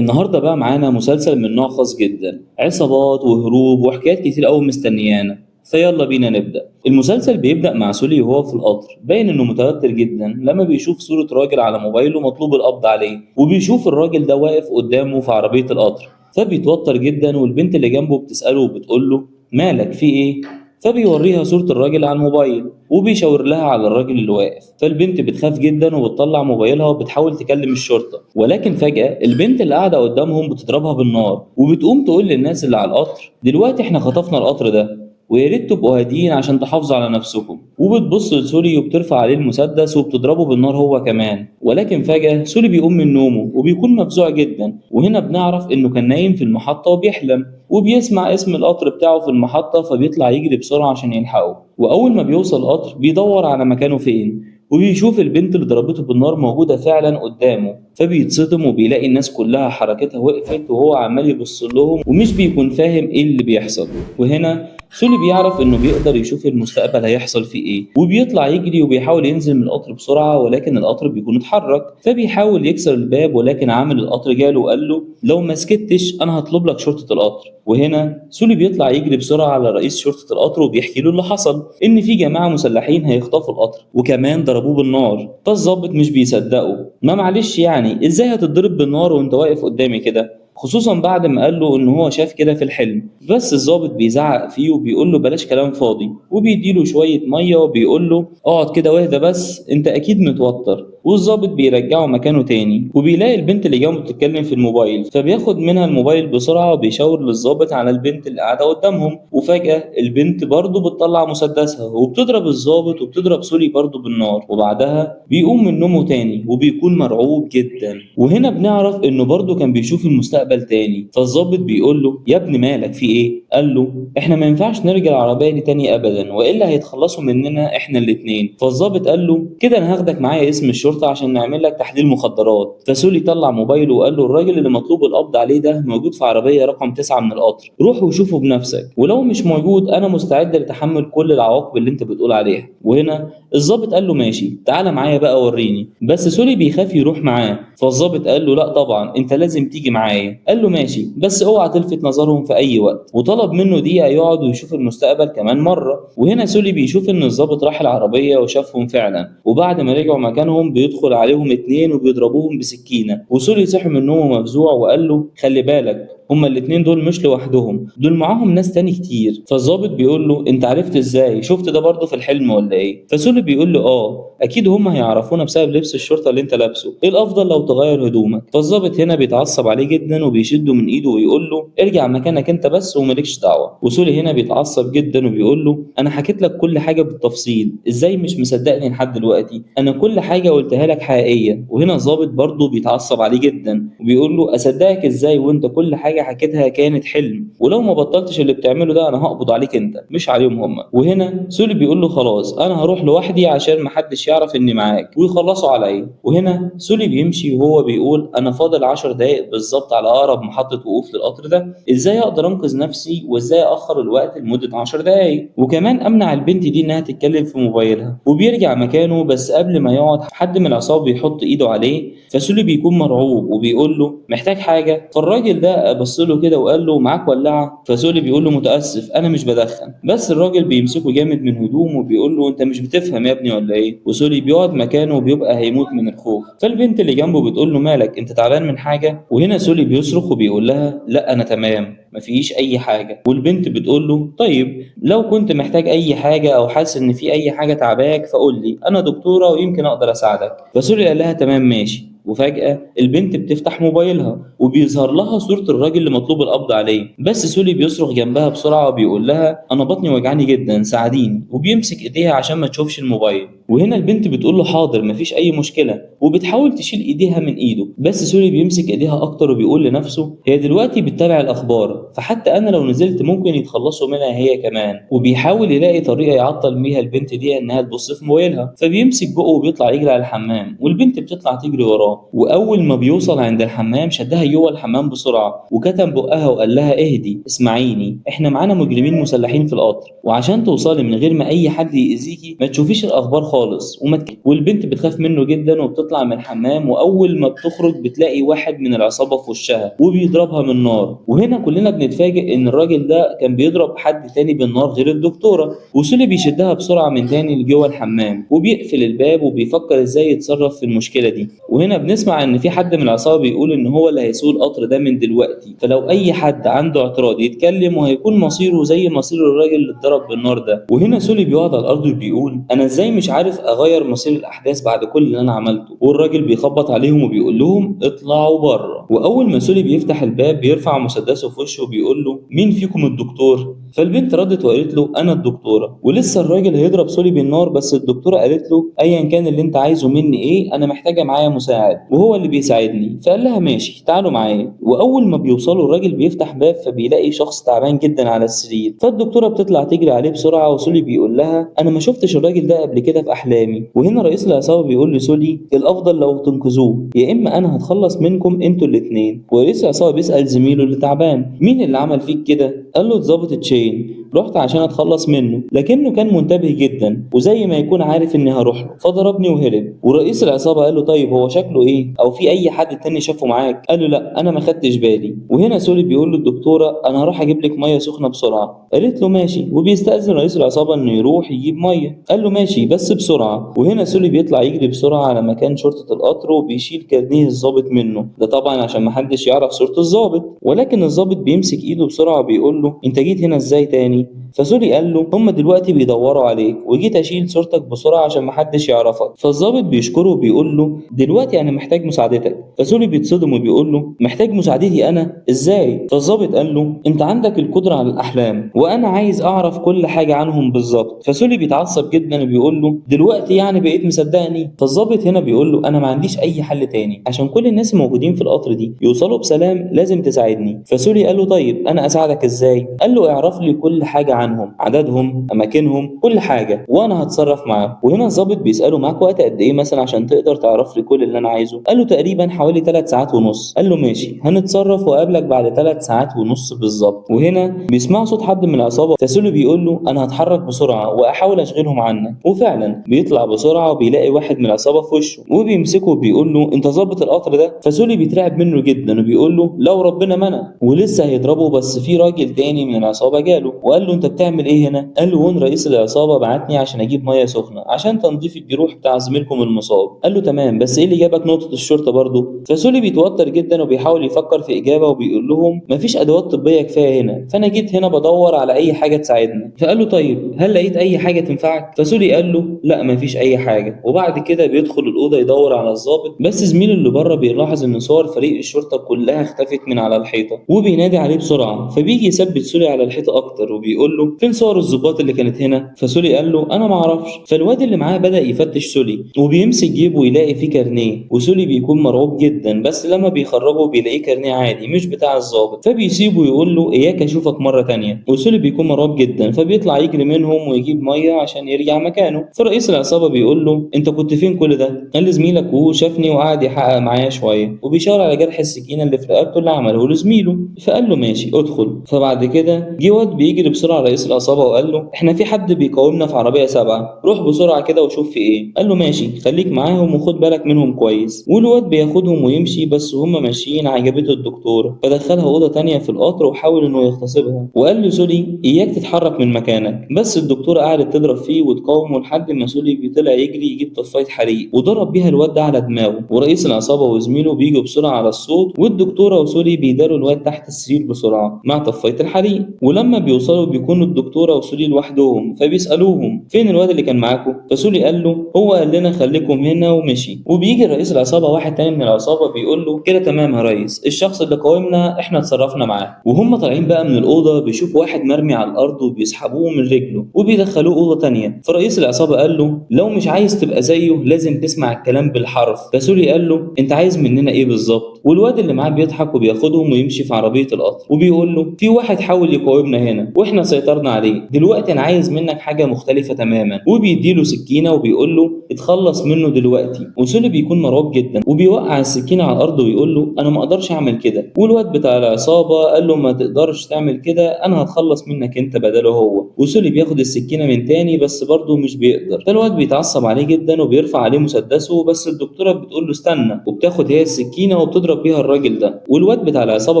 النهارده بقى معانا مسلسل من نوع خاص جدا، عصابات وهروب وحكايات كتير قوي مستنيانا، فيلا بينا نبدأ. المسلسل بيبدأ مع سولي وهو في القطر، باين انه متوتر جدا لما بيشوف صورة راجل على موبايله مطلوب القبض عليه، وبيشوف الراجل ده واقف قدامه في عربية القطر، فبيتوتر جدا. والبنت اللي جنبه بتسأله وبتقول له مالك في ايه؟ فبيوريها صورة الراجل على الموبايل وبيشاور لها على الراجل اللي واقف. فالبنت بتخاف جدا وبتطلع موبايلها وبتحاول تكلم الشرطة، ولكن فجأة البنت اللي قاعدة قدامهم بتضربها بالنار وبتقوم تقول للناس اللي على القطر دلوقتي احنا خطفنا القطر ده ويا ريت تبقوا هاديين عشان تحافظوا على نفسكم. وبتبص لسولي وبترفع عليه المسدس وبتضربه بالنار هو كمان، ولكن فجأة سولي بيقوم من نومه وبيكون مفزوع جدا. وهنا بنعرف انه كان نايم في المحطة وبيحلم وبيسمع اسم القطر بتاعه في المحطة، فبيطلع يجري بسرعة عشان يلحقه. وأول ما بيوصل القطر بيدور على مكانه فين، وبيشوف البنت اللي ضربته بالنار موجودة فعلا قدامه، فبيتصدم وبيلاقي الناس كلها حركتها وقفت وهو عمال يبص لهم ومش بيكون فاهم ايه اللي بيحصل. وهنا سولي بيعرف انه بيقدر يشوف المستقبل هيحصل فيه ايه، وبيطلع يجري وبيحاول ينزل من القطر بسرعة، ولكن القطر بيكون اتحرك، فبيحاول يكسر الباب، ولكن عامل القطر جاله وقال له لو ما سكتش انا هطلب لك شرطة القطر. وهنا سولي بيطلع يجري بسرعة على رئيس شرطة القطر وبيحكي له اللي حصل، ان في جماعة مسلحين هيخطفوا القطر وكمان ضربوه بالنار. فالظابط مش بيصدقه، ما معلش يعني ازاي هتتضرب بالنار وانت واقف قدامي كده، خصوصا بعد ما قال له ان هو شاف كده في الحلم. بس الظابط بيزعق فيه وبيقول له بلاش كلام فاضي، وبيديله شوية مية وبيقول له اقعد كده واهدى بس انت اكيد متوتر. والظابط بيرجعه مكانه تاني، وبيلاقي البنت اللي جنبه بتتكلم في الموبايل، فبياخد منها الموبايل بسرعة وبيشاور للظابط على البنت اللي قاعدة قدامهم. وفجاة البنت برضه بتطلع مسدسها وبتضرب الظابط وبتضرب سولي برضه بالنار، وبعدها بيقوم من نومه تاني وبيكون مرعوب جدا. وهنا بنعرف انه برضه كان بيشوف المستقبل تاني. فالظابط بيقول له يا ابني مالك في ايه؟ قال له احنا ما ينفعش نرجع العربية دي تاني ابدا والا هيتخلصوا مننا احنا الاتنين. فالظابط قال له كده انا هاخدك معايا اسم الشرطة عشان نعمل لك تحليل مخدرات. فسولي طلع موبايله وقال له الراجل اللي مطلوب القبض عليه ده موجود في عربية رقم 9 من القطر، روح وشوفه بنفسك، ولو مش موجود انا مستعد لتحمل كل العواقب اللي انت بتقول عليها. وهنا الظابط قال له ماشي تعالى معايا بقى وريني، بس سولي بيخاف يروح معاه. فالظابط قال له لا طبعا انت لازم تيجي معايا. قال له ماشي بس اوعى تلفت نظرهم في اي وقت، وطلب منه دقيقة يقعد ويشوف المستقبل كمان مرة. وهنا سولي بيشوف ان الظابط راح العربية وشافهم فعلا، وبعد ما رجعوا مكانهم بيدخل عليهم اتنين وبيضربوهم بسكينة. وسولي صحي من نومه مفزوع وقال له خلي بالك هما الاتنين دول مش لوحدهم، دول معاهم ناس تاني كتير. فالظابط بيقول له انت عرفت ازاي؟ شفت ده برضه في الحلم ولا ايه؟ فسولي بيقول له اه اكيد هما هيعرفونا بسبب لبس الشرطة اللي انت لابسه، ايه الافضل لو تغير هدومك. فالظابط هنا بيتعصب عليه جدا وبيشده من ايده ويقول له ارجع مكانك انت بس ومالكش دعوه. وسولي هنا بيتعصب جدا وبيقول له انا حكيت لك كل حاجة بالتفصيل، ازاي مش مصدقني لحد دلوقتي؟ انا كل حاجة قلتها لك حقيقية. وهنا الظابط برضه بيتعصب عليه جدا وبيقول له اصدقك ازاي وانت كل حاجة حكيتها كانت حلم، ولو ما بطلتش اللي بتعمله ده انا هقبض عليك انت مش عليهم هم. وهنا سولي بيقول له خلاص انا هروح لوحدي عشان محدش يعرف اني معاك ويخلصوا عليا. وهنا سولي بيمشي وهو بيقول انا فاضل 10 دقايق بالظبط على اقرب محطة وقوف للقطر ده، ازاي اقدر انقذ نفسي وازاي اخر الوقت لمدة 10 دقايق وكمان امنع البنت دي انها تتكلم في موبايلها. وبيرجع مكانه، بس قبل ما يقعد حد من العصابة بيحط ايده عليه، فسولي بيكون مرعوب وبيقول له محتاج حاجة. فالراجل ده بص له كده وقال له معاك ولاعه؟ فسولي بيقول له متاسف انا مش بدخن. بس الراجل بيمسكه جامد من هدومه وبيقول له انت مش بتفهم يا ابني ولا ايه؟ وسولي بيقعد مكانه وبيبقى هيموت من الخوف. فالبنت اللي جنبه بتقول له مالك انت تعبان من حاجة؟ وهنا سولي بيصرخ وبيقول لها لا انا تمام مفيش اي حاجة. والبنت بتقول له طيب لو كنت محتاج اي حاجة او حاسس ان في اي حاجة تعباك فقول لي، انا دكتورة ويمكن اقدر اساعدك. فسولي قال لها تمام ماشي. وفجأة البنت بتفتح موبايلها وبيظهر لها صورة الراجل اللي مطلوب القبض عليه، بس سولي بيصرخ جنبها بسرعة وبيقول لها أنا بطني وجعاني جدا ساعديني، وبيمسك إيديها عشان ما تشوفش الموبايل. وهنا البنت بتقول له حاضر مفيش أي مشكلة، وبتحاول تشيل إيديها من إيده، بس سولي بيمسك إيديها أكتر وبيقول لنفسه هي دلوقتي بتتابع الأخبار، فحتى أنا لو نزلت ممكن يتخلصوا منها هي كمان. وبيحاول يلاقي طريقة يعطل بيها البنت دي إنها تبص في موبايلها، فبيمسك بقه وبيطلع يجري على الحمام، والبنت بتطلع تجري وراه. وراه. واول ما بيوصل عند الحمام شدها جوه الحمام بسرعة وكتم بقها وقال لها اهدي اسمعيني، احنا معانا مجرمين مسلحين في القطر، وعشان توصلي من غير ما اي حد يأذيكي ما تشوفيش الاخبار خالص. والبنت بتخاف منه جدا وبتطلع من الحمام، واول ما بتخرج بتلاقي واحد من العصابة في وشها وبيضربها من النار. وهنا كلنا بنتفاجئ ان الراجل ده كان بيضرب حد تاني بالنار غير الدكتورة. وسولي بيشدها بسرعة من تاني لجوه الحمام وبيقفل الباب وبيفكر ازاي يتصرف في المشكلة دي. وهنا بنسمع ان في حد من العصابة بيقول ان هو اللي هيسوق القطر ده من دلوقتي، فلو اي حد عنده اعتراض يتكلم وهيكون مصيره زي مصير الراجل اللي اتضرب بالنار ده. وهنا سولي بيقعد على الارض وبيقول انا ازاي مش عارف اغير مصير الاحداث بعد كل اللي انا عملته. والراجل بيخبط عليهم وبيقول لهم اطلعوا بره. واول ما سولي بيفتح الباب بيرفع مسدسه في وشه وبيقول له مين فيكم الدكتور؟ فالبنت ردت وقالت له انا الدكتورة. ولسه الراجل هيضرب سولي بالنار، بس الدكتورة قالت له ايا كان اللي انت عايزه مني ايه، انا محتاجه معايا مساعد وهو اللي بيساعدني. فقال لها ماشي تعالوا معايا. واول ما بيوصلوا الراجل بيفتح باب فبيلاقي شخص تعبان جدا على السرير، فالدكتوره بتطلع تجري عليه بسرعة، وسولي بيقول لها انا ما شفتش الراجل ده قبل كده في احلامي. وهنا رئيس العصابة بيقول لسولي الافضل لو تنقذوه، يا اما انا هتخلص منكم انتوا الاثنين. ورئيس العصابة بيسال زميله اللي تعبان مين اللي عمل فيك كده؟ قال له اتظبط تشين، رحت عشان اتخلص منه لكنه كان منتبه جدا وزي ما يكون عارف اني هروح له فضربني وهرب. ورئيس العصابة قال له طيب هو شكله ايه او في اي حد تاني شافه معاك؟ قال له لا انا ما خدتش بالي. وهنا سولي بيقول للدكتوره انا هروح اجيب لك مية سخنة بسرعة. قالت له ماشي، وبيستأذن رئيس العصابة انه يروح يجيب مية. قال له ماشي بس بسرعة. وهنا سولي بيطلع يجري بسرعة على مكان شرطه القطر وبيشيل كارنيه الضابط منه، ده طبعا عشان ما حدش يعرف صوره الضابط. ولكن الضابط بيمسك ايده بسرعة وبيقول له انت جيت هنا ازاي تاني؟ فسولي قال له هم دلوقتي بيدوروا عليك وجيت اشيل صورتك بسرعة عشان محدش يعرفك. فالظابط بيشكره وبيقول له دلوقتي انا محتاج مساعدتك. فسولي بيتصدم وبيقول له محتاج مساعدتي انا ازاي؟ فالظابط قال له انت عندك القدرة على الاحلام وانا عايز اعرف كل حاجة عنهم بالظبط. فسولي بيتعصب جدا وبيقول له دلوقتي يعني بقيت مصدقني؟ فالظابط هنا بيقول له انا ما عنديش اي حل تاني، عشان كل الناس الموجودين في القطر دي يوصلوا بسلام لازم تساعدني. فسولي قال له طيب انا اساعدك ازاي؟ قال له اعرف لي كل حاجة عنهم، عددهم، اماكنهم، كل حاجة، وانا هتصرف معاهم. وهنا الظابط بيساله معاك وقت قد ايه مثلا عشان تقدر تعرف لي كل اللي انا عايزه؟ قال له تقريبا حوالي 3 ساعات ونص. قال له ماشي هنتصرف واقابلك بعد 3 ساعات ونص بالظبط. وهنا بيسمع صوت حد من العصابة، فسولي بيقول له انا هتحرك بسرعة واحاول اشغلهم عنك. وفعلا بيطلع بسرعة وبيلاقي واحد من العصابة في وشه وبيمسكه وبيقول له انت ظابط القطر ده؟ فسولي بيترعب منه جدا وبيقول له لو ربنا منع، ولسه هيضربه بس في راجل تاني من العصابة جاله وقال له انت بتعمل ايه هنا؟ قال له وين رئيس العصابة بعتني عشان اجيب مية سخنة عشان تنظيف الجروح بتاع زميلكم المصاب. قال له تمام بس ايه اللي جابك نقطة الشرطة برضه؟ فسولي بيتوتر جدا وبيحاول يفكر في اجابه وبيقول لهم مفيش ادوات طبية كفاية هنا، فانا جيت هنا بدور على اي حاجة تساعدنا. فقال له طيب هل لقيت اي حاجة تنفعك؟ فسولي قال له لا مفيش اي حاجة. وبعد كده بيدخل الاوضة يدور على الضابط، بس زميله اللي بره بيلاحظ ان صور فريق الشرطة كلها اختفت من على الحيطة وبينادي عليه بسرعة. فبيجي يثبت سولي على الحيطة اكتر وبيقول له فين صور الضباط اللي كانت هنا؟ فسولي قال له انا ما اعرفش. فالواد اللي معاه بدا يفتش سولي وبيمسك جيبه ويلاقي فيه كارنيه، وسولي بيكون مرعوب جدا، بس لما بيخرجه بيلاقيه كارنيه عادي مش بتاع الضابط، فبيسيبه ويقول له اياك اشوفك مرة ثانية. وسولي بيكون مرعوب جدا فبيطلع يجري منهم ويجيب مية عشان يرجع مكانه. فرئيس العصابة بيقول له انت كنت فين كل ده؟ قال لزميلك وهو شافني وقعد يحقق معايا شوية، وبيشاور على جرح السكينة اللي في رقبته اللي عمله لزميله. فقال له ماشي ادخل. فبعد كده جه واد بيجري بسرعة رئيس العصابة وقال له احنا في حد بيقاومنا في عربية 7، روح بسرعة كده وشوف في ايه. قال له ماشي خليك معاهم وخد بالك منهم كويس. والواد بياخدهم ويمشي، بس هم ماشيين عجبته الدكتورة فدخلها اوضة تانية في القطر وحاول انه يغتصبها، وقال له سولي اياك تتحرك من مكانك. بس الدكتورة قعدت تضرب فيه وتقاومه لحد ما سولي بيطلع يجري يجيب طفايه حريق وضرب بيها الواد ده على دماغه. ورئيس العصابة وزميله بيجوا بسرعة على الصوت، والدكتورة وسولي بيداروا الواد تحت السرير بسرعة مع طفايه الحريق. ولما بيوصلوا بيكونوا الدكتورة وسولي لوحدهم، فبيسالوهم فين الواد اللي كان معاكم؟ فسولي قال له هو قال لنا خليكم هنا ومشي. وبيجي رئيس العصابة واحد تاني من العصابة بيقول له كده تمام يا ريس، الشخص اللي قاومنا احنا اتصرفنا معاه. وهم طالعين بقى من الاوضة بيشوفوا واحد مرمي على الارض وبيسحبوه من رجله وبيدخلوه اوضة تانية. فرئيس العصابة قال له لو مش عايز تبقى زيه لازم تسمع الكلام بالحرف. فسولي قال له انت عايز مننا ايه بالظبط؟ والواد اللي معاه بيضحك وبياخدهم ويمشي في عربية القطر وبيقول له في واحد حاول يقاومنا هنا واحنا واحنا سيطرنا عليه، دلوقتي انا عايز منك حاجة مختلفة تماما. وبيديله سكينة وبيقول له اتخلص منه دلوقتي. وسولي بيكون مرعوب جدا وبيوقع السكينة على الارض ويقول له انا ما اقدرش اعمل كده. والواد بتاع العصابة قال له ما تقدرش تعمل كده، انا هتخلص منك انت بداله هو. وسولي بياخد السكينة من تاني بس برضه مش بيقدر. فالواد بيتعصب عليه جدا وبيرفع عليه مسدسه، بس الدكتورة بتقول له استنى، وبتاخد هي السكينة وبتضرب بيها الراجل ده. والواد بتاع العصابة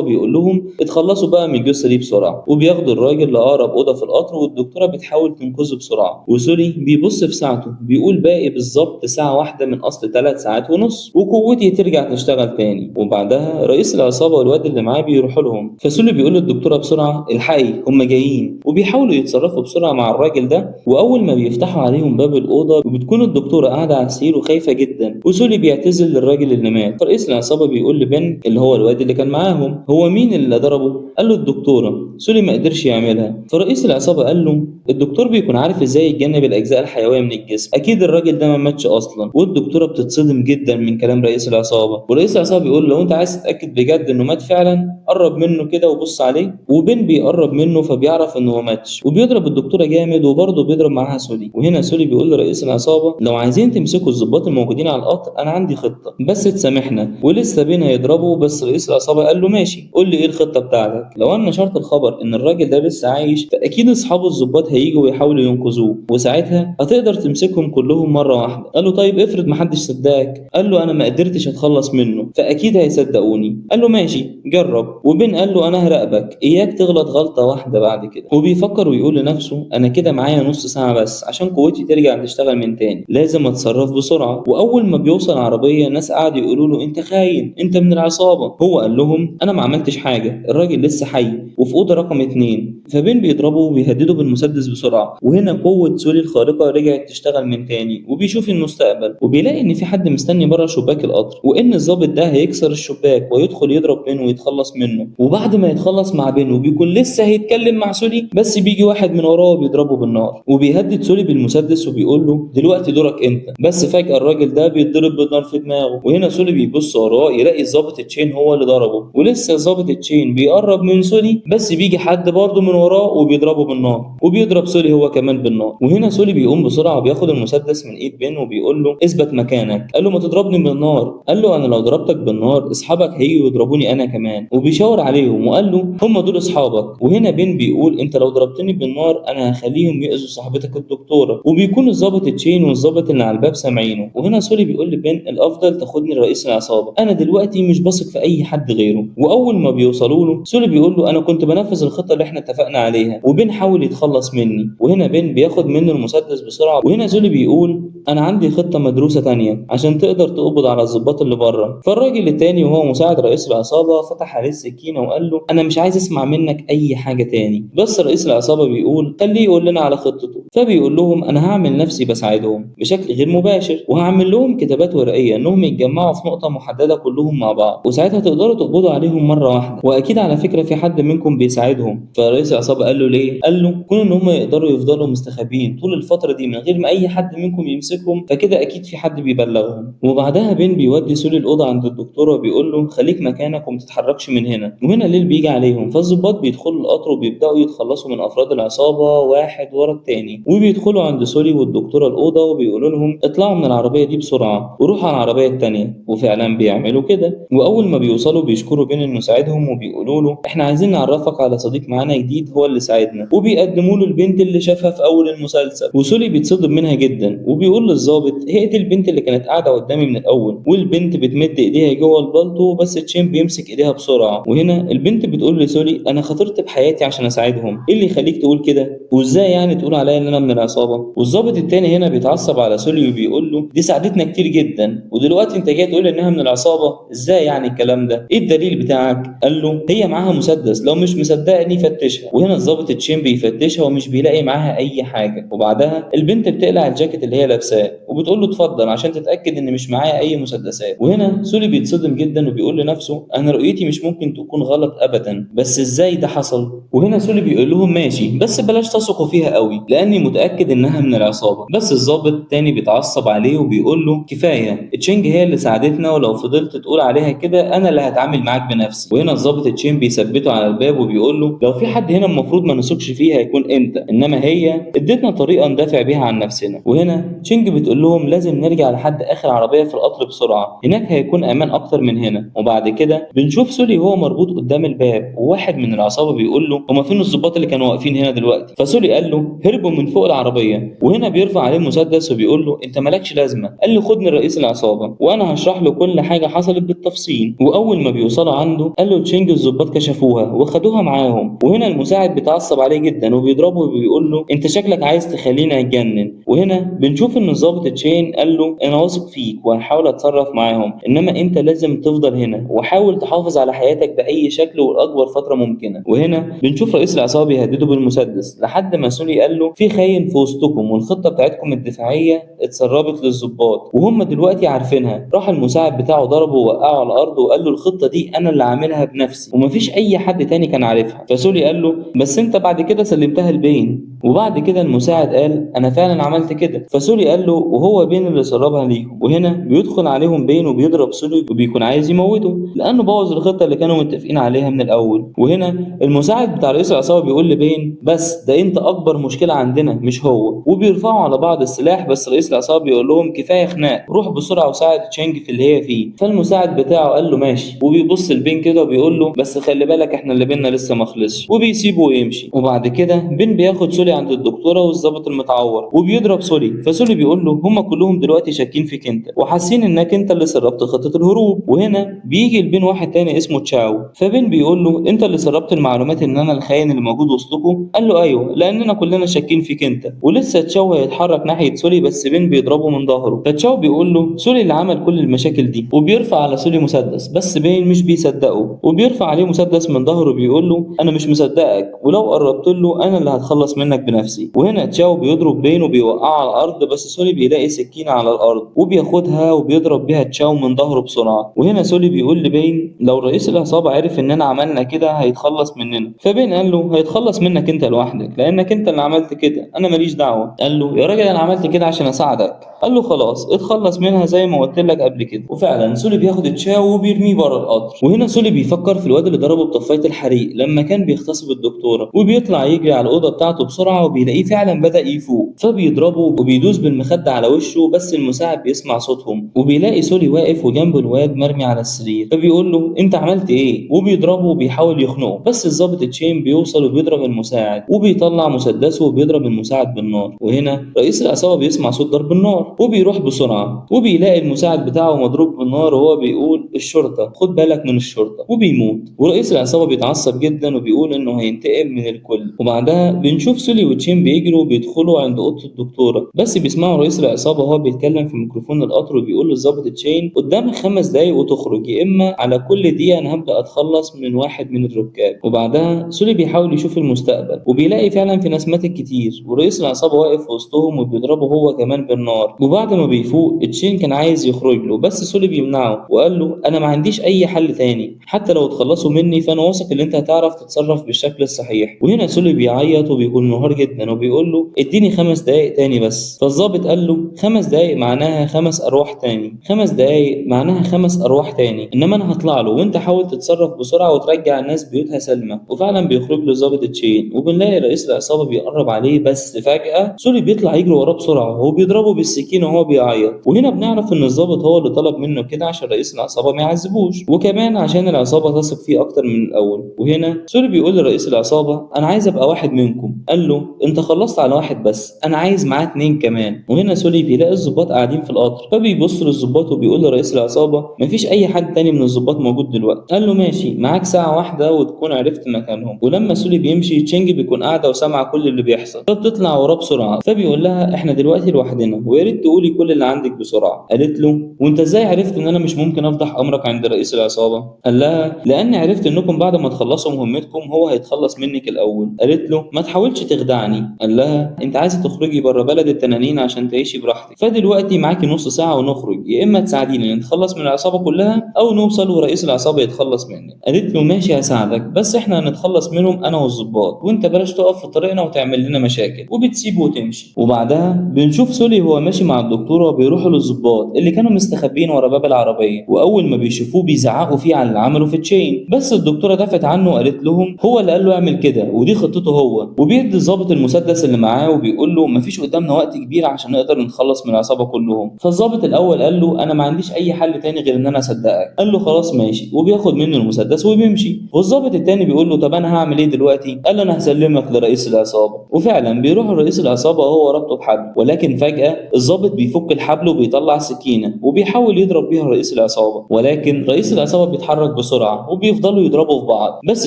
بيقول لهم اتخلصوا بقى من الجثة دي بسرعة، وبياخدوا الراجل لاقرب اوضة في القطر، والدكتورة بتحاول تنقذه بسرعة. وسولي بيبص في ساعته بيقول باقي بالظبط ساعة واحدة من اصل 3 ساعات ونص وقوتي ترجع تشتغل تاني. وبعدها رئيس العصابة والواد اللي معاه بيروحوا لهم، فسولي بيقول للدكتوره بسرعة الحقي هم جايين، وبيحاولوا يتصرفوا بسرعة مع الراجل ده. واول ما بيفتحوا عليهم باب الاوضة وبتكون الدكتورة قاعدة على السرير وخايفة جدا، وسولي بيعتذر للراجل اللي مات. فرئيس العصابة بيقول لبن اللي هو الواد اللي كان معاهم هو مين اللي ضربه؟ قال له الدكتورة. سولي ما قدرش يعملها. فرئيس العصابة قال له الدكتور بيكون عارف ازاي يتجنب الاجزاء الحيوية من الجسم، اكيد الراجل ده ما ماتش اصلا. والدكتورة بتتصدم جدا من كلام رئيس العصابة، ورئيس العصابة بيقول لو انت عايز تتاكد بجد انه مات فعلا قرب منه كده وبص عليه. وبن بيقرب منه فبيعرف انه ما ماتش، وبيضرب الدكتورة جامد وبرضه بيضرب معاها سولي. وهنا سولي بيقول لرئيس العصابة لو عايزين تمسكوا الضباط الموجودين على القطر انا عندي خطه بس تسامحنا. ولسه بين هيضربه بس رئيس العصابة قال له ماشي قول لي ايه الخطة بتاعتك. لو انا نشرت الخبر ان الراجل ده لسه عايش فاكيد اصحابه الضباط هيجوا ويحاولوا ينقذوه، وساعتها هتقدر تمسكهم كلهم مرة واحدة. قال له طيب افرض محدش صدقك. قال له انا ما قدرتش اتخلص منه فاكيد هيصدقوني. قال له ماشي جرب. وبين قال له انا هراقبك، اياك تغلط غلطه واحدة بعد كده. وبيفكر ويقول لنفسه انا كده معايا نص ساعة بس عشان قوتي ترجع تشتغل من تاني، لازم اتصرف بسرعة. واول ما بيوصل عربية ناس قعدوا يقولوا له انت خاين، انت من العصابة. هو قال لهم انا ما عملتش حاجة، الراجل لسه حي وفي اوضة رقم 2. فبين بيضربه وبيهدده بالمسدس بسرعة. وهنا قوة سولي الخارقة رجعت تشتغل من تاني، وبيشوف المستقبل وبيلاقي ان في حد مستني بره شباك القطر، وان الضابط ده هيكسر الشباك ويدخل يضرب بين ويتخلص منه. وبعد ما يتخلص مع بين وبيكون لسه هيتكلم مع سولي، بس بيجي واحد من وراه وبيضربه بالنار، وبيهدد سولي بالمسدس وبيقول له دلوقتي دورك انت. بس فجأة الراجل ده بيتضرب بالنار في دماغه. وهنا سولي بيبص وراه يلاقي الضابط تشين هو اللي ضربه، ولسه الضابط تشين بيقرب من سولي بس بيجي حد برضه من وراه وبيضربه بالنار، وبيضرب سولي هو كمان بالنار. وهنا سولي بيقوم بسرعة وبياخد المسدس من ايد بين وبيقول له اثبت مكانك. قال له ما تضربني بالنار. قال له انا لو ضربتك بالنار اصحابك هيجوا يضربوني انا كمان، وبيشاور عليهم وقال له هم دول اصحابك. وهنا بين بيقول انت لو ضربتني بالنار انا هخليهم يأذوا صاحبتك الدكتورة. وبيكون الضابط تشين والضابط اللي على الباب سامعينه. وهنا سولي بيقول لبين الافضل تاخدني لرئيس العصابة، انا دلوقتي مش بثق في اي حد غيره. واول ما بيوصلوا له سولي بيقول له انا كنت بنفذ الخطة اللي احنا اتفقنا عليها، وبين حاول يتخلص مني. وهنا بين بياخد منه المسدس بسرعة. وهنا سولي بيقول انا عندي خطه مدروسة تانية عشان تقدر تقبض على الضباط اللي بره. فالراجل التاني وهو مساعد رئيس العصابة فتح عليه السكينة وقال له انا مش عايز اسمع منك اي حاجة تاني. بس رئيس العصابة بيقول خليه يقول لنا على خطته. فبيقول لهم انا هعمل نفسي بساعدهم بشكل غير مباشر، وهعمل لهم كتابات ورقية انهم يتجمعوا في نقطة محددة كلهم مع بعض، وساعتها تقدروا تقبضوا عليهم مرة واحدة، واكيد على فكرة في حد منكم بيساعدهم. فرئيس العصابة قال له ليه؟ قال له كون ان هم يقدروا يفضلوا مستخبيين طول الفترة دي من غير ما اي حد منكم يمسكهم، فكده اكيد في حد بيبلغهم. وبعدها بين بيودي سولي الاوضة عند الدكتورة وبيقول له خليك مكانك وما تتحركش من هنا. وهنا الليل بيجي عليهم، فالظباط بيدخلوا القطر وبيبداوا يتخلصوا من افراد العصابة واحد ورا التاني، وبيدخلوا عند سولي والدكتورة الاوضة وبيقولوا لهم اطلعوا من العربية دي بسرعة وروحوا على العربية التانية. وفعلا بيعملوا كده. واول ما بيوصلوا بيشكروا بين انه ساعدهم وبيقولوا له احنا عايزين نعرفك على صديق معانا جديد هو اللي ساعدنا، وبيقدموا له البنت اللي شافها في اول المسلسل. وسولي بيتصدم منها جدا وبيقول للظابط هي دي البنت اللي كانت قاعدة قدامي من الاول. والبنت بتمد ايديها جوه البلطو بس تشين بيمسك ايديها بسرعة. وهنا البنت بتقول لسولي انا خاطرت بحياتي عشان اساعدهم، ايه اللي يخليك تقول كده؟ وازاي يعني تقول عليا ان انا من العصابة؟ والظابط التاني هنا بيتعصب على سولي وبيقول له دي ساعدتنا كتير جدا، ودلوقتي انت جاي تقول انها من العصابة؟ ازاي يعني الكلام ده؟ ايه الدليل بتاعك؟ قال له هي معاها مسدس، لو مش مصدقني فتشها. وهنا الظابط تشين بيفتشها ومش بيلاقي معاها اي حاجة. وبعدها البنت بتقلع الجاكيت اللي هي لابساه وبتقول له اتفضل عشان تتاكد ان مش معايا اي مسدسات. وهنا سولي بيتصدم جدا وبيقول لنفسه انا رؤيتي مش ممكن تكون غلط ابدا، بس ازاي ده حصل؟ وهنا سولي بيقول لهم ماشي بس بلاش تثقوا فيها قوي لاني متاكد انها من العصابة. بس الظابط التاني بيتعصب عليه وبيقول له كفاية، تشينج هي اللي ساعدتنا، ولو فضلت تقول عليها كده انا اللي هتعامل معاك بنفسي. وهنا الظابط تشين بيثبته على الباب وبيقول له لو في حد هنا موجود المفروض ما نثقش فيه هيكون انت، انما هي ادتنا طريقه ندافع بيها عن نفسنا. وهنا تشينج بتقول لهم لازم نرجع لحد اخر عربية في القطر بسرعة، هناك هيكون امان اكتر من هنا. وبعد كده بنشوف سولي وهو مربوط قدام الباب، وواحد من العصابة بيقول له هما فين الضباط اللي كانوا واقفين هنا دلوقتي؟ فسولي قال له هربوا من فوق العربية. وهنا بيرفع عليه مسدس وبيقول له انت مالكش لازمه. قال له خدني رئيس العصابة وانا هشرح له كل حاجة حصلت بالتفصيل. واول ما بيوصلوا عنده قال له تشينج الضباط كشفوها وخدوها معاهم. وهنا المساعد بيتعصب عليه جدا وبيضربه وبيقول له انت شكلك عايز تخلينا اتجنن. وهنا بنشوف ان الضابط تشين قال له انا واثق فيك وهحاول اتصرف معاهم، انما انت لازم تفضل هنا وحاول تحافظ على حياتك باي شكل ولاكبر فترة ممكنة. وهنا بنشوف رئيس العصابة بيهدده بالمسدس لحد ما سولي قال له في خاين في وسطكم والخطه بتاعتكم الدفاعية اتسربت للضباط وهم دلوقتي عارفينها. راح المساعد بتاعه ضربه ووقعه على الارض وقال له الخطة دي انا اللي عاملها بنفسي ومفيش اي حد تاني كان عارفها. فسولي قال له بس انت بعد كده سلمتها لبين. وبعد كده المساعد قال انا فعلا عملت كده. فسولي قال له وهو بين اللي سربها ليهم. وهنا بيدخل عليهم بين وبيضرب سولي وبيكون عايز يموته لانه بوظ الخطة اللي كانوا متفقين عليها من الاول. وهنا المساعد بتاع رئيس العصابة بيقول لبين بس ده انت اكبر مشكلة عندنا مش هو، وبيرفعوا على بعض السلاح. بس رئيس العصابة بيقول لهم كفاية خناق، روح بسرعة وساعد تشينج في اللي هي فيه. فالمساعد بتاعه قال له ماشي، وبيبص لبين كده وبيقول له بس خلي بالك احنا اللي بينا لسه ما خلصش، وبيسيبه ويمشي. وبعد كده بين بياخد سولي عند الدكتورة والظابط المتعور وبيضرب سولي. فسولي بيقول له هم كلهم دلوقتي شاكين فيك انت وحاسين انك انت اللي سربت خطه الهروب. وهنا بيجي لبين واحد تاني اسمه تشاو، فبين بيقول له انت اللي سربت المعلومات ان انا الخاين اللي موجود وسطكم؟ قال له ايوه لاننا كلنا شاكين فيك انت. ولسه تشاو هيتحرك ناحية سولي بس بين بيضربه من ظهره. فتشاو بيقول له سولي اللي عمل كل المشاكل دي، وبيرفع على سولي مسدس بس بين مش بيصدقه، وبيرفع عليه مسدس من ظهره بيقول له انا مش مصدقك ولو قربت له انا اللي هتخلص منك بنفسي. وهنا تشاو بيضرب بين وبيوقعه على الارض، بس سولي بيلاقي سكينة على الارض وبياخدها وبيضرب بيها تشاو من ظهره بسرعة. وهنا سولي بيقول لبين لو رئيس العصابة عرف اننا عملنا كده هيتخلص مننا. فبين قال له هيتخلص منك انت لوحدك لانك انت اللي عملت كده، انا ماليش دعوه. قال له يا راجل انا عملت كده عشان اساعدك. قال له خلاص اتخلص منها زي ما قلت لك قبل كده. وفعلا سولي بياخد تشاو وبيرميه بره القطر. وهنا سولي بيفكر في الواد اللي ضربه بطفايه الحريق لما كان بيغتصب الدكتورة، وبيطلع يجري على الاوضة بتاعته بسرعة وبيلاقيه فعلا بدا يفوق، فبيضربه وبيدوس بالمخده على وشه. بس المساعد بيسمع صوتهم وبيلاقي سولي واقف وجنبه الواد مرمي على السرير، فبيقول له انت عملت ايه؟ وبيضربه وبيحاول يخنقه، بس الضابط تشين بيوصل وبيضرب المساعد وبيطلع مسدسه وبيضرب المساعد بالنار. وهنا رئيس العصابة بيسمع صوت ضرب النار وبيروح بسرعة وبيلاقي المساعد بتاعه مضروب بالنار وهو بيقول الشرطة خد بالك من الشرطة، وبيموت. ورئيس العصابة بيتعصب جدا وبيقول انه هينتقم من الكل. وبعدها بنشوف سولي وتشين بيجروا وبيدخلوا عند اوضة الدكتورة، بس بيسمعوا رئيس العصابة وهو بيتكلم في ميكروفون القطر وبيقول للظابط تشين قدامك 5 دقايق وتخرج، يا اما على كل دقيقة انا هبدا اتخلص من واحد من الركاب. وبعدها سولي بيحاول يشوف المستقبل وبيلاقي فعلا في ناس ماتت كتير، ورئيس العصابة واقف في وسطهم وبيضربه هو كمان بالنار. وبعد ما بيفوق تشين كان عايز يخرج له بس سولي بيمنعه وقال له انا ما عنديش اي حل تاني، حتى لو اتخلصوا مني فانا واثق ان انت هتعرف تتصرف بالشكل الصحيح. وهنا سولي بيعيط وبيكون منهار جدا وبيقول له اديني 5 دقايق تاني بس. فالظابط قال له 5 دقايق معناها 5 ارواح تاني، 5 دقايق معناها 5 ارواح تاني، انما انا هطلع له وانت حاول تتصرف بسرعة وترجع الناس بيوتها سالمه. وفعلا بيخرج له الظابط تشين وبنلاقي رئيس العصابة بيقرب عليه، بس فجاة سولي بيطلع يجري وراه بسرعة وهو بيضربه بالسكينة وهو بيعيط. وهنا بنعرف ان الظابط هو اللي طلب منه كده عشان رئيس العصابة ما يعذبوش، وكمان عشان العصابة تثق فيه اكتر من الاول. وهنا سولي بيقول لرئيس العصابة انا عايز ابقى واحد منكم. قال له انت خلصت على واحد بس، انا عايز معاه 2 كمان. وهنا سولي بيلاقي الظباط قاعدين في القطر، فبيبص للظباط وبيقول لرئيس العصابة مفيش اي حد تاني من الظباط موجود دلوقتي. قال له ماشي معاك ساعة واحدة وتكون عرفت مكانهم. ولما سولي بيمشي تشينج بيكون قاعدة وسامعه كل اللي بيحصل، فبتطلع وراه بسرعة فبيقول لها احنا دلوقتي لوحدنا ويا ريت تقولي كل اللي عندك بسرعة. قالت له وانت ازاي عرفت ان انا مش ممكن افضح امرك عند رئيس العصابة؟ قال لها لاني عرفت انكم بعد ما تخلصوا مهمتكم هو هيتخلص منك الاول. قالت له ما تحاولش تخدعني. قال لها انت عايزه تخرجي بره بلد التنانين عشان تعيشي براحتك، فدلوقتي معاكي نص ساعة ونخرج، يا اما تساعديني نتخلص من العصابة كلها او نوصل ورئيس العصابة يتخلص منك. قالت له ماشي هساعدك، بس احنا هنتخلص منهم انا والظباط، وانت بلاش تقف في طريقنا وتعمل لنا مشاكل. وبتسيبه وتمشي. وبعدها بنشوف سولي هو ماشي مع الدكتورة وبيروحوا للظباط اللي كانوا مستخبيين ورا باب العربية، واول ما بيشوفوه بيزعقوا فيه على اللي عمله في تشين، بس الدكتورة دافت عنه وقالت لهم هو اللي قال له اعمل يعمل كده ودي خطته هو. وبيدي الضابط المسدس اللي معاه وبيقول له مفيش قدامنا وقت كبير عشان نقدر نتخلص من العصابة كلهم. فالضابط الاول قال له انا ما عنديش اي حل تاني غير ان انا اصدقك. قال له خلاص ماشي، وبياخد منه المسدس وبيمشي. والضابط التاني بيقول له طب انا هعمل ايه دلوقتي؟ قال له انا هسلمك لرئيس العصابة. وفعلا بيروح لرئيس العصابة وهو رابطه بحبل، ولكن فجاة الضابط بيفك الحبل وبيطلع سكينة وبيحاول يضرب بيها رئيس العصابة، ولكن رئيس العصابة بيتحرك بسرعة وبيفضلوا يضربوا في بعض. بس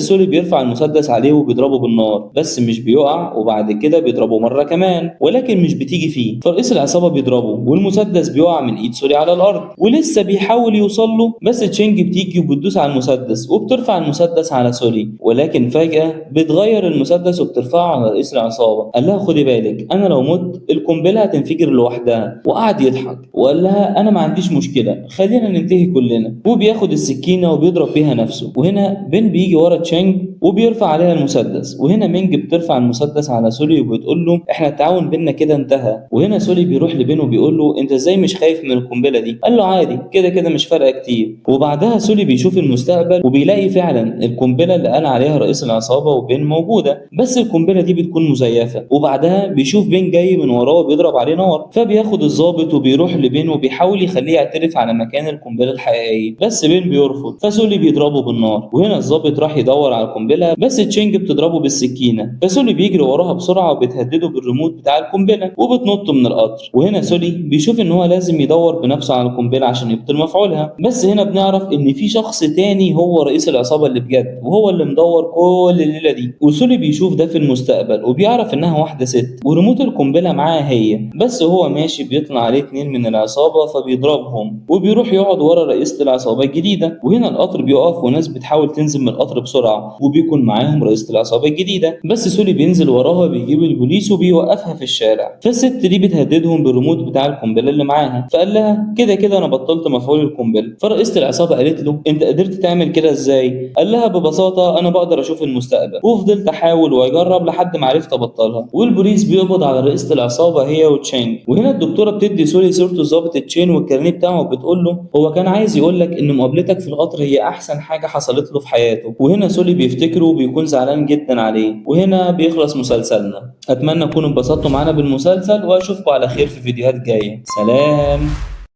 سولي بيرفع المسدس عليه وبيضربه بالنار بس مش بيقع، وبعد كده بيضربه مرة كمان ولكن مش بتيجي فيه. فرئيس العصابة بيضربه والمسدس بيقع من ايد سولي على الارض ولسه بيحاول يوصل له، بس تشينج بتيجي وبتدوس على المسدس وبترفع المسدس على سولي، ولكن فجاة بتغير المسدس وبترفعه على رئيس العصابة. قال لها خدي بالك انا لو مت القنبلة هتنفجر لوحدها، وقعد يضحك وقال لها انا ما عنديش مشكلة خلينا ننتهي كلنا. وبياخد السكينة وبيضرب بيها نفسه. وهنا بين بيجي ورا تشينج وبيرفع عليها المسدس، وهنا مينج بترفع المسدس على سولي وبتقول له احنا التعاون بينا كده انتهى. وهنا سولي بيروح لبين وبيقول له انت ازاي مش خايف من القنبلة دي؟ قال له عادي كده كده مش فارقه كتير. وبعدها سولي بيشوف المستقبل وبيلاقي فعلا القنبلة اللي قال عليها رئيس العصابة وبين موجودة، بس القنبلة دي بتكون مزيفة. وبعدها بيشوف بين جاي من وراه وبيضرب عليه نار، فبياخد الضابط وبيروح لبين وبيحاول يخليه يعترف على مكان القنبلة الحقيقية، بس بين بيرفض فسولي بيضربه بالنار. وهنا الضابط راح يدور على القنبلة بس تشينج بتضربه بالسكينة، فسولي بيجري وراها بسرعة وبتهدده بالريموت بتاع القنبلة وبتنط من القطر. وهنا سولي بيشوف ان هو لازم يدور بنفسه على القنبلة عشان يبطل مفعولها، بس هنا بنعرف ان في شخص تاني هو رئيس العصابة اللي بجد وهو اللي مدور كل الليلة دي. وسولي بيشوف ده في المستقبل وبيعرف انها واحدة ست وريموت القنبلة معاها هي، بس هو ماشي بيطلع عليه 2 من العصابة فبيضربهم وبيروح يقعد ورا رئيسه العصابة الجديدة. وهنا القطر بيقف وناس بتحاول تنزل من القطر بسرعة وبيكون معاهم رئيسه العصابة الجديدة، بس سولي بينزل وراها بيجيب البوليس وبيوقفها في الشارع. فالست دي بتهددهم بالريموت بتاع القنبلة اللي معاها، فقال لها كده كده انا بطلت مفعول القنبلة. فرئيسه العصابة قالت له انت قدرت تعمل كده ازاي؟ قال لها ببساطة انا بقدر اشوف المستقبل، وفضلت احاول واجرب لحد ما عرفت ابطلها. والبوليس بيقبض على رئيسه العصابة هي وتشينج. وهنا الدكتورة بتدي سولي صوره الضابط تشين والكارنيه بتاعه وبتقول له هو كان عايز يقول لك ان مقابلتك في القطر هي احسن حاجة حصلت له في حياته. وهنا سولي بيفتكره وبيكون زعلان جدا عليه. وهنا بيخلص مسلسلنا. اتمنى تكونوا اتبسطتوا معانا بالمسلسل واشوفكم على خير في فيديوهات جاية. سلام.